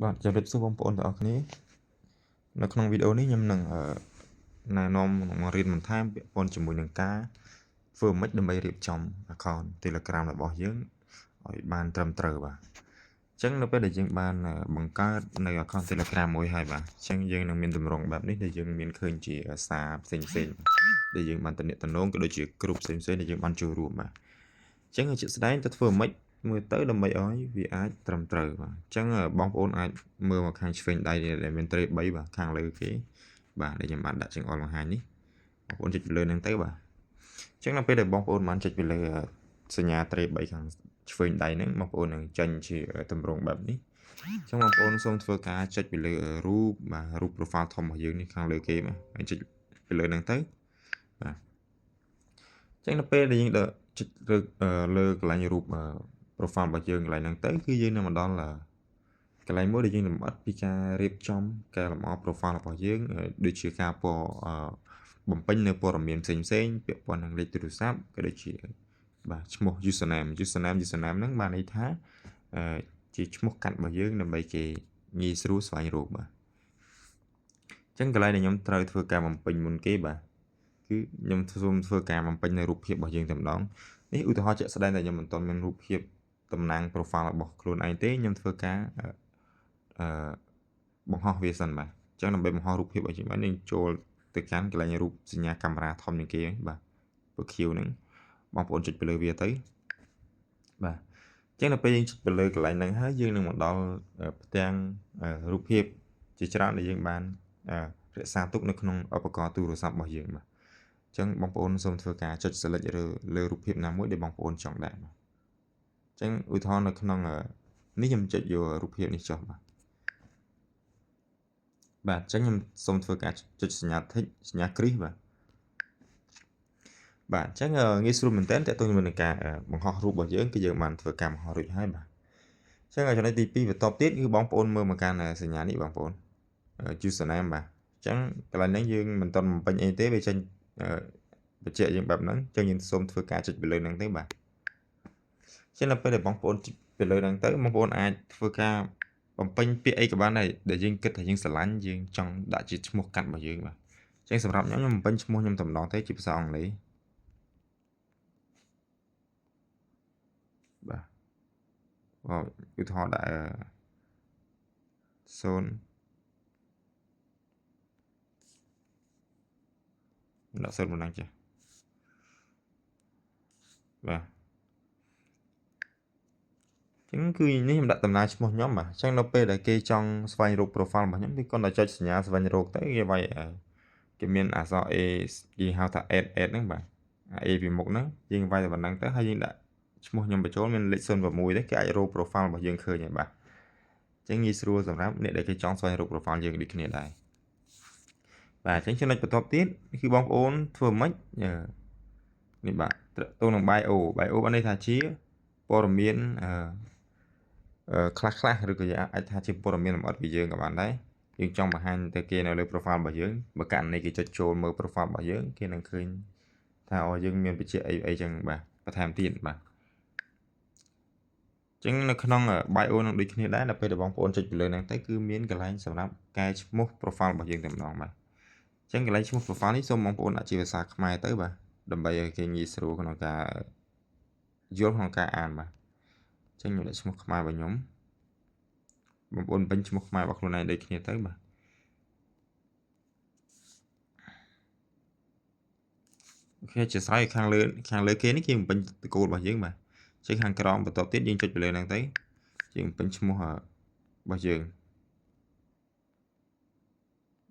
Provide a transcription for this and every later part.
បាទជម្រាបសួរបងប្អូនទាំងអស់គ្នានៅក្នុងវីដេអូនេះខ្ញុំនឹងណែនាំបង្រៀនបន្ថែមពាក់ព័ន្ធជាមួយនឹងការធ្វើម៉េចដើម្បីរៀបចំ account Telegram របស់យើងឲ្យបានត្រឹមត្រូវបាទអញ្ចឹងនៅពេលដែលយើងបានបង្កើតនៅ account Telegram មួយហើយបាទអញ្ចឹងយើងនឹងមានទម្រង់បែបនេះដែលយើងមានឃើញជាសារផ្សេងផ្សេងដែលយើងបានទំនាក់ទំនងក៏ដូចជាក្រុមផ្សេងផ្សេងដែលយើងបានចូលរួមបាទអញ្ចឹងជាក់ស្ដែងទៅធ្វើម៉េចមើលទៅដើម្បីឲ្យវាអាចត្រឹមត្រូវបាទអញ្ចឹងបងប្អូនអាចមើលមកខាងឆ្វេងដៃដែលមានត្រេ3បាទខាងលើគេបាទដែលខ្ញុំបានដាក់ចង្អុលបង្ហាញនេះបងប្អូនចុចពីលើហ្នឹងទៅបាទអញ្ចឹងនៅពេលដែលបងប្អូនបានចុចពីលើសញ្ញាត្រេ3ខាងឆ្វេងដៃហ្នឹងបងប្អូននឹងចេញជាទម្រង់បែបនេះអញ្ចឹងបងប្អូនសូមធ្វើការចុចពីលើរូបបាទរូប profile ធំរបស់យើងនេះខាងលើគេបាទហើយចុចពីលើហ្នឹងទៅបាទអញ្ចឹងនៅពេលដែលយើងចុចលើកន្លែងរូប profile របស់យើងកន្លែងហ្នឹងទៅគឺយើងនឹងមកដល់កន្លែងមួយដែលយើងលម្អិតពីការរៀបចំកែលម្អ profile របស់យើងដូចជាការពណ៌បំពេញនៅព័ត៌មានផ្សេងផ្សេងពាក់ព័ន្ធនឹងលេខទូរស័ព្ទក៏ដូចជាបាទឈ្មោះ username username ហ្នឹងបានន័យថាជាឈ្មោះកាត់របស់យើងដើម្បីគេងាយស្រួលស្វែងរកបាទអញ្ចឹងកន្លែងដែលខ្ញុំត្រូវធ្វើការបំពេញមុនគេបាទគឺខ្ញុំសូមធ្វើការបំពេញនៅរូបភាពរបស់យើងតែម្ដងនេះឧទាហរណ៍ជាក់ស្ដែងដែលខ្ញុំមិនទាន់មានរូបភាពតំណាង profile របស់ខ្លួនឯងទេខ្ញុំធ្វើការអឺបង្ហោះវាសិនបាទអញ្ចឹងដើម្បីបង្ហោះរូបភាពឲ្យជាងបានយើងចូលទៅកាន់កន្លែងរូបសញ្ញាកាមេរ៉ាធំជាងគេបាទពណ៌ខៀវហ្នឹងបងប្អូនចុចទៅលើវាទៅបាទអញ្ចឹងដល់ពេលយើងចុចទៅលើកន្លែងហ្នឹងហើយយើងនឹងមកដល់ផ្ទាំងរូបភាពជាច្រើនដែលយើងបានរក្សាទុកនៅក្នុងឧបករណ៍ទូរស័ព្ទរបស់យើងបាទអញ្ចឹងបងប្អូនសូមធ្វើការចុច select លើរូបភាពណាមួយដែលបងប្អូនចង់ដាក់បាទអញ្ចឹងឧទាហរណ៍នៅក្នុងនេះខ្ញុំចុចយករូបភាពនេះចុះបាទបាទអញ្ចឹងខ្ញុំសូមធ្វើការចុចសញ្ញា tick សញ្ញាគ្រីសបាទបាទអញ្ចឹងងាយស្រួលមែនទែនតើតើជាមួយនឹងការបង្ហោះរូបរបស់យើងគឺយើងបានធ្វើការបង្ហោះរួចហើយបាទអញ្ចឹងចំណុចទី2បន្ទាប់ទៀតគឺបងប្អូនមើលមកកាន់សញ្ញានេះបងប្អូន username បាទអញ្ចឹងកន្លែងហ្នឹងយើងមិនទាន់បំពេញអីទេវាចេញបញ្ជាក់យើងបែបហ្នឹងអញ្ចឹងយើងសូមធ្វើការចុចពីលើហ្នឹងទៅបាទអញ្ចឹងដល់ពេលដែលបងប្អូនចុចពីលើហ្នឹងទៅបងប្អូនអាចធ្វើការបំពេញពាក្យអីក៏បានដែរដែលយើងគិតថាយើងស្រឡាញ់យើងចង់ដាក់ជាឈ្មោះកាត់របស់យើងបាទអញ្ចឹងសម្រាប់ខ្ញុំខ្ញុំបំពេញឈ្មោះខ្ញុំតែម្ដងទេជាភាសាអង់គ្លេសបាទឧទាហរណ៍ដាក់0ដាក់0ប៉ុណ្ណឹងចាបាទចឹងគឺនេះខ្ញុំដាក់តំណាងឈ្មោះខ្ញុំបាទអញ្ចឹងនៅពេលដែលគេចង់ស្វែងរក profile របស់ខ្ញុំគេគ្រាន់តែចុចសញ្ញាស្វែងរកទៅគេវាយគេមានអក្សរ A គេហៅថា add add ហ្នឹងបាទ A ពីមុខហ្នឹងយើងវាយតែប៉ុណ្ណឹងទៅហើយយើងដាក់ឈ្មោះខ្ញុំបញ្ចូលមានលេខ06ទេគេអាចរក profile របស់យើងឃើញហើយបាទអញ្ចឹងងាយស្រួលសម្រាប់អ្នកដែលគេចង់ស្វែងរក profile យើងដូចគ្នាដែរបាទអញ្ចឹងចំណុចបន្ទាប់ទៀតគឺបងប្អូនធ្វើម៉េចនេះបាទតទៅនឹង bio bio បានន័យថាជាព័ត៌មានអឺខ្លះខ្លះឬក៏អាចថាជាព័ត៌មានលម្អិតពីយើងក៏បានដែរយើងចង់បង្ហាញទៅគេនៅលើ profile របស់យើងបើករណីគេចុចចូលមើល profile របស់យើងគេនឹងឃើញថាអូយើងមានបញ្ជាអីអីចឹងបាទបន្ថែមទៀតបាទចឹងនៅក្នុង bio នឹងដូចគ្នាដែរដល់ពេលដែលបងប្អូនចុចពីលើហ្នឹងទៅគឺមានកន្លែងសម្រាប់កែឈ្មោះ profile របស់យើងតែម្ដងបាទចឹងកន្លែងឈ្មោះ profile នេះសូមបងប្អូនដាក់ជាភាសាខ្មែរទៅបាទដើម្បីឲ្យគេងាយស្រួលក្នុងការយល់ក្នុងការអានបាទចឹងខ្ញុំដាក់ឈ្មោះខ្មែររបស់ខ្ញុំបងប្អូនពេញឈ្មោះខ្មែររបស់ខ្លួនឯងដូចគ្នាទៅបាទអូខេជាស្រ័យខាងលើគេនេះគេបំពេញតកូលរបស់យើងបាទចឹងខាងក្រោមបន្ទាប់ទៀតយើងចុចទៅលើហ្នឹងទៅយើងបំពេញឈ្មោះរបស់យើង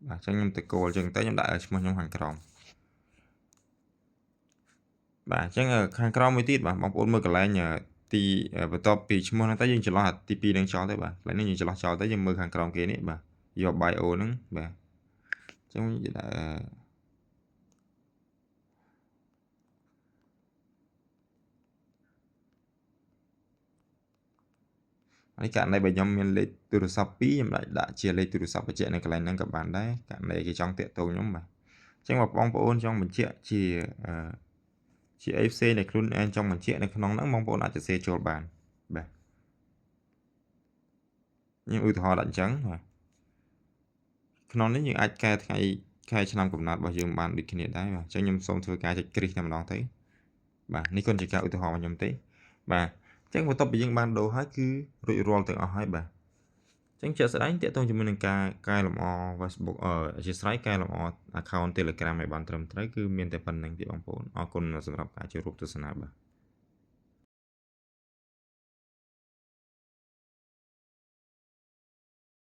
បាទចឹងខ្ញុំតកូលចឹងទៅខ្ញុំដាក់ឈ្មោះខ្ញុំខាងក្រោមបាទអញ្ចឹងខាងក្រោមមួយទៀតបាទបងប្អូនមើលកន្លែងទីបន្ទាប់ពីឈ្មោះហ្នឹងទៅយើងចន្លោះទី2ហ្នឹងចោលទៅបាទកន្លែងនេះយើងចន្លោះចោលទៅយើងមើលខាងក្រោមគេនេះបាទយក bio ហ្នឹងបាទអញ្ចឹងយើងដាក់នេះករណីបើខ្ញុំមានលេខទូរស័ព្ទ2ខ្ញុំអាចដាក់ជាលេខទូរស័ព្ទបញ្ជាក់នៅកន្លែងហ្នឹងក៏បានដែរករណីគេចង់ទាក់ទងខ្ញុំបាទអញ្ចឹងបងប្អូនចង់បញ្ជាក់ជាអីផ្សេងដែលខ្លួនឯងចង់បញ្ជាក់នៅក្នុងហ្នឹងបងប្អូនអាចសរសេរចូលបានបាទ ខ្ញុំឧទាហរណ៍ដាក់អញ្ចឹងបាទក្នុងនេះយើងអាចកែថ្ងៃខែឆ្នាំកំណើតរបស់យើងបានដូចគ្នាដែរបាទអញ្ចឹងខ្ញុំសូមធ្វើការចុចគ្រីសតែម្ដងទៅបាទនេះគ្រាន់ជាការឧទាហរណ៍របស់ខ្ញុំទេបាទអញ្ចឹងបន្ទាប់ពីយើងបានដូរហើយគឺរួចរាល់ទាំងអស់ហើយបាទអញ្ចឹងជាក់ស្ដែងទាក់ទងជាមួយនឹងការកែលម្អ Facebook អធិស្ឋានកែលម្អ account Telegram ឲ្យបានត្រឹមត្រូវគឺមានតែប៉ុណ្ណឹងទេបងប្អូនអរគុណសម្រាប់ការចូលរួមទស្សនាបាទ។